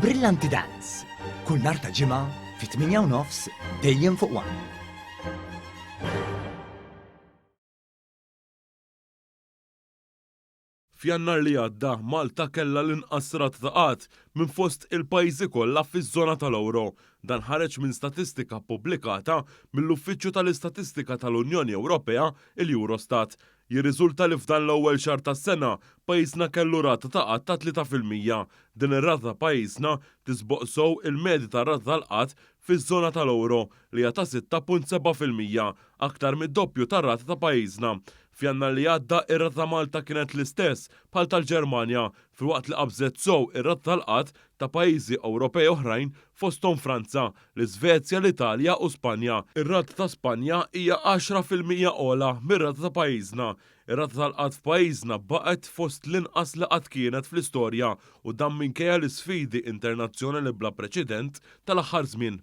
Brillanti Dance, kull nhar ta' Ġimgħa fit-8 u nofs dejjem fuq One. F'Jannar li għadda, Malta kellha l-inqas rata ta' qgħad minn fost il-pajjiżi kollha fiż-żona tal-ewro. Dan ħareġ minn statistika ppubblikata mill-Uffiċċju tal-Istatistika tal-Unjoni Ewropea, il-Eurostat. Jirriżulta li f'dan l-ewwel xahar tas-sena, pajjiżna kellu rata ta' qgħad ta' 3%. Din ir-rata ta' pajjiżna tisboq sew il-medja tar-rata tal-qgħad fiż-żona tal-ewro li hija ta' 6.7%, aktar mid-doppju tar-rata ta' pajjiżna. F'Jannar li għadda, ir-rata ta' Malta kienet l-istess bħal tal-Ġermanja, filwaqt li qabżet sew ir-rata tal-qgħad ta' pajjiżi Ewropej oħrajn fosthom Franza, l-Iżvezja, l-Italja u Spanja. Ir-rata ta' Spanja hija 10% ogħla mir-rata ta' pajjiżna. Ir-rata tal-qgħad f'pajjiżna baqgħet fost l-inqas li qatt kienet fl-istorja u dan minkejja l-isfidi internazzjonali bla preċedent tal-aħħar żmien.